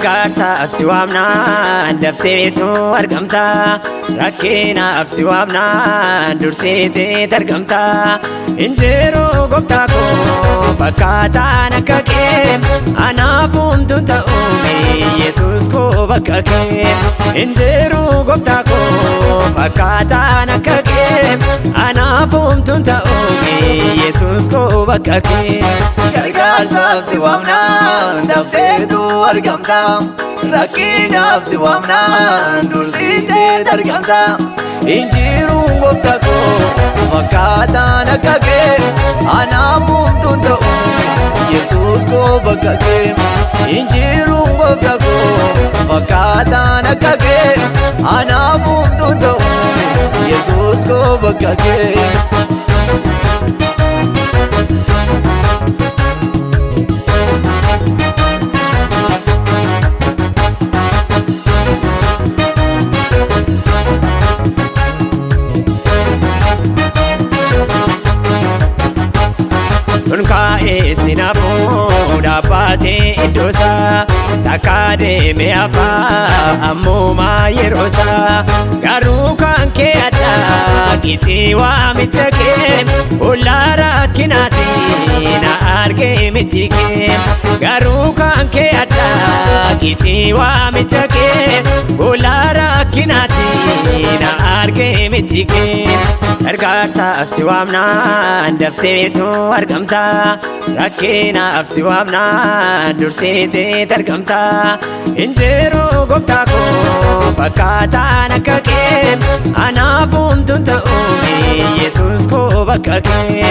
Gargaarsaaf si waamnaan dafteetu argamta. Rakkinaaf si waamnaan dursiiteet argamta. Injiruu gooftaa koo fakkaataan akka kee, anaaf homtuu ta'uumi Yesuus koo bakka kee. Injiruu gooftaa koo fakkaataan akka kee, anaaf homtuu ta'uumi Yesuus koo bakka kee. Gargaarsaaf si waamnaan dafteetu argamta. Rakkinaaf si waamnaan dursiiteet argamta. Injiruun gooftaa koo fakkaataan akka kee, anaaf homtuun ta'uumi Yesuus koo bakka kee. Injiruun gooftaa koo fakkaataan akka kee, anaaf homtuun ta'uumi Yesuus koo bakka kee. Dhunkaa'ee sinaafuu dhaabbatee iddoosaa, takkaa deemee hafaa ammumaa yeroosaa. Garuu kan kee addaa gitii waamicha kee, ollaa rakkinaati na argee miti kee. Garuu kan kee addaa gitii waamicha kee, ollaa rakkinaati na argee miti kee. Gargaarsaaf si waamnaan dafteetu argamta. Rakkinaaf si waamnaan dursiiteet argamta. Injiruu gooftaa koo fakkaataan akka kee, anaaf homtuun ta'uumi Yesuus koo bakka kee.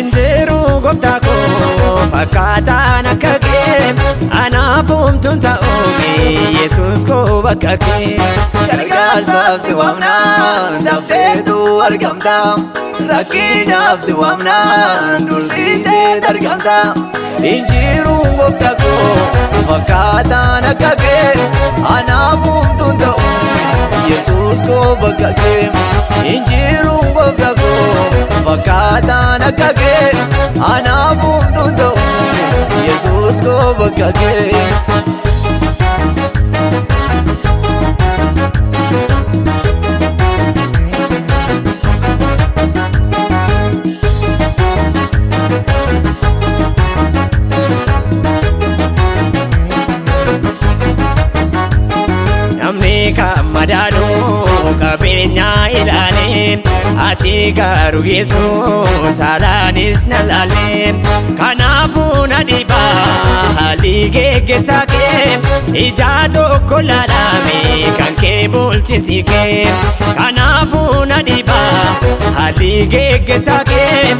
Injiruu gooftaa koo fakkaataan akka kee, anaaf homtuun ta'uumi Yesuus koo bakka kee. Gargaarsaaf si waamnaan dafteetu argamta. Rakkinaaf si waamnaan dursiiteet argamta. Injiruun gooftaa koo fakkaataan akka kee, anaaf homtuun ta'uumi Yesuus koo bakka kee. Injiruun gooftaa koo fakkaataan akka kee, anaaf homtuun ta'uumi Yesuus koo bakka kee. Namni kan madaalu qabeenyaa ilaalee, ati garuu Yesuus haalaanis na laalee. Kanaafuu na dhibaa haalli geggeessaa kee, ijaa tokko laalame kan kee bulchinsi kee. Kanaafuu na dhibaa haalli geggeessaa kee,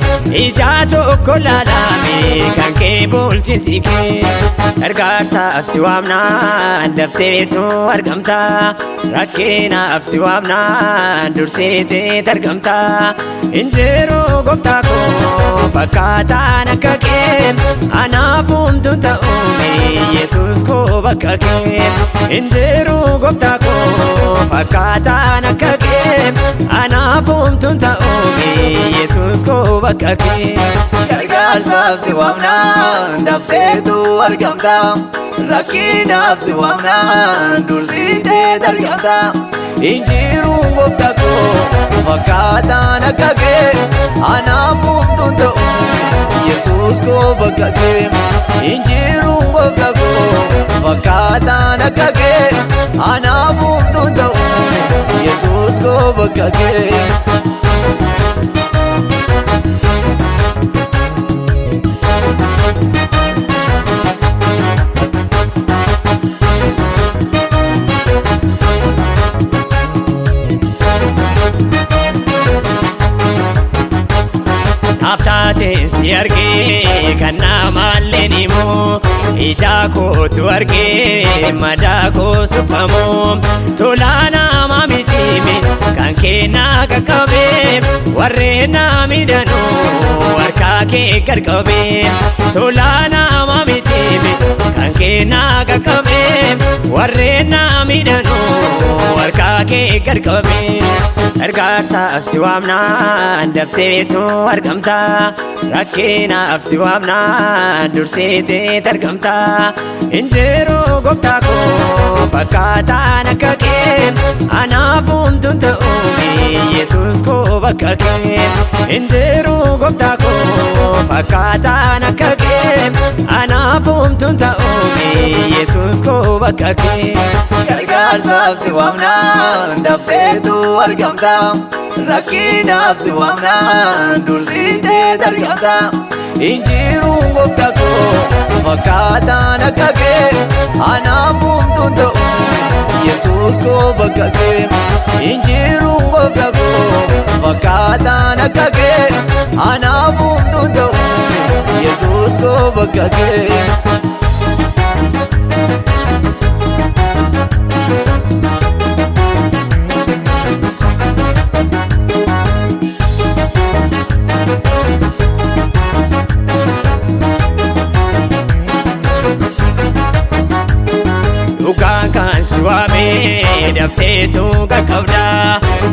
ijaa tokko laalame kan kee bulchinsi kee. Gargaarsaaf si waamnaan dafteetu argamta. Rakkinaaf si waamnaan dursiiteet argamta. Injiruu gooftaa koo fakkaataan akka kee, anaaf homtuun ta'uumi Yesuus koo bakka kee. Injiruu gooftaa koo fakkaataan akka kee, anaaf homtuun ta'uumi Yesuus koo bakka kee. Gargaarsaaf si waamnaan dafteetu argamta. Rakkinaaf si waamnaan dursiiteet argamta. Injiruun gooftaa koo fakkaataan akka kee, anaaf homtuun ta'uumi Yesuus koo bakka kee. Injiruun gooftaa koo fakkaataan akka kee, anaaf homtuun ta'uumi Yesuus koo bakka kee. Naaf taateen si argee kan namaallee himu, ija kootu argee madaa koo suphamu. Tolaa nama mitiime kan kee naa qaqqabee, warreen na miidhanuu harkaa kee qarqabee. Tolaa nama mitiime Kan kee naa qaqqabee warreen naa miidhanuu harkaa kee garqabee. Gargaarsaaf si waamnaan dafteetu argamta. Rakkinaaf si waamnaan dursiitee argamta. Injiru gooftaa koo fakkaataan akka kee anaaf homtuun ta'uumi Yesuus koo bakka kee. Injiru gooftaa koo fakkaataan akka kee anaaf homtuun ta'uumi Yesuus koo bakka kee. Gargaarsaaf si waamnaan dafteetu argamta. Rakkinaaf si waamnaan dursitee argamta. Injiruun gooftaa koo fakkaataan akka kee anaaf homtuun ta'u Yesuus koo bakka kee. Injiruun gooftaa koo fakkaataan akka kee anaaf homtuun ta'u Yesuus koo bakka kee. Dhugaan kan si waamee dafteetu qaqqabda.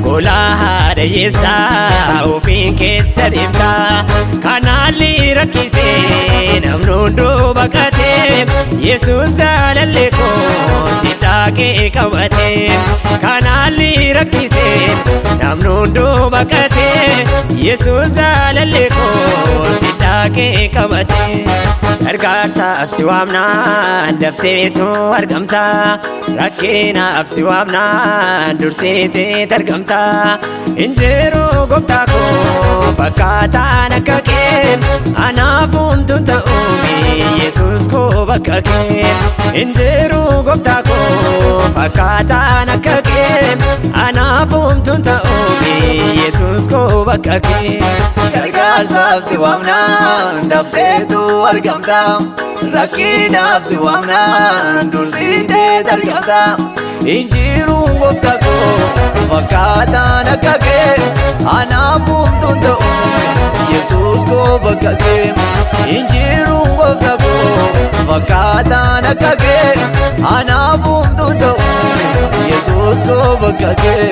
Golaa haadha hiyyeessaa ofiin keessa deemta. Kanaalli rakkisee namni hunduu baqatee Yesuus jaalallee koo si taaqee qabatee. Kanaalli rakkisee namni hunduu baqatee Yesuus jaalallee koo si taaqee qabatee. Gargaarsaaf si waamnaan dafteetu argamta. Rakkinaaf si waamnaan dursitee argamta. Injiru gooftaa koo fakkaataan akka kee anaaf homtuun ta'uumi Yesuus koo bakka kee. Injiru gooftaa koo fakkaataan akka kee anaaf homtuun ta'uumi Yesuus koo bakka kee. Gargaarsaaf si waamnaan dafteetu argamta. Rakkinaaf si waamnaan dursitee argamta. Injiruun gooftaa koo fakkaataan akka kee anaaf homtuun ta'u Yesuus koo bakka kee. Injiruun gooftaa koo fakkaataan akka kee anaaf homtuun ta'u Yesuus koo bakka kee.